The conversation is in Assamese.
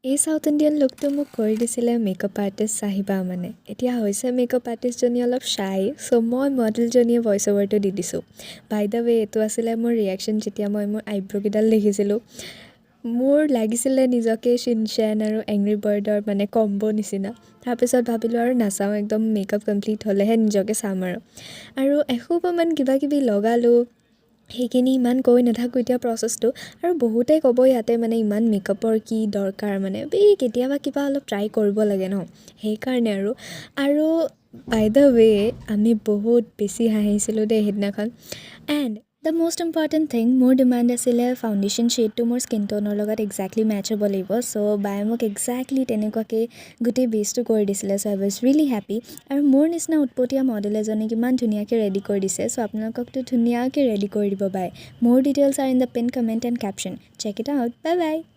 এই চাউথ ইণ্ডিয়ান লুকটো মোক কৰি দিছিলে মেকআপ আৰ্টিষ্ট চাহিবা। মানে এতিয়া হৈছে মেকআপ আৰ্টিষ্টজনী অলপ শ্বাই, চ' মই মডেলজনীয়ে ভইচ অভাৰটো দি দিছোঁ। বাই the ৱে, এইটো আছিলে মোৰ ৰিয়েকশ্যন যেতিয়া মই মোৰ আইব্ৰ'কেইডাল দেখিছিলোঁ। মোৰ লাগিছিলে নিজকে চিনচেন আৰু এংৰি বাৰ্ডৰ মানে কম্ব' নিচিনা। তাৰপিছত ভাবিলোঁ আৰু নাচাওঁ, একদম মেকআপ কমপ্লিট হ'লেহে নিজকে চাম। আৰু এসোপামান কিবা কিবি লগালোঁ। সেইখিনি ইমান কৈ নাথাকোঁ এতিয়া প্ৰচেছটো। আৰু বহুতে ক'ব ইয়াতে মানে ইমান মেকআপৰ কি দৰকাৰ? মানে এই কেতিয়াবা কিবা অলপ ট্ৰাই কৰিব লাগে ন, সেইকাৰণে। আৰু বাই the ৱে, আমি বহুত বেছি হাঁহিছিলোঁ দেই সেইদিনাখন। And the most important thing, মোৰ ডিমাণ্ড আছিলে ফাউণ্ডেশ্যন শ্বেডটো মোৰ স্কিন ট'নৰ লগত একজেক্টলি মেটচ হ'ব লাগিব। চ' বায়ে মোক একজেক্টলি তেনেকুৱাকৈ গোটেই বেচটো কৰি দিছিলে। So I was really happy. আৰু মোৰ নিচিনা উৎপতীয়া মডেল এজনীক ইমান ধুনীয়াকৈ ৰেডি কৰি দিছে, চ' আপোনালোককতো ধুনীয়াকৈ ৰেডি কৰি দিব বাই। More details are in the pin comment and caption. Check it out. Bye bye.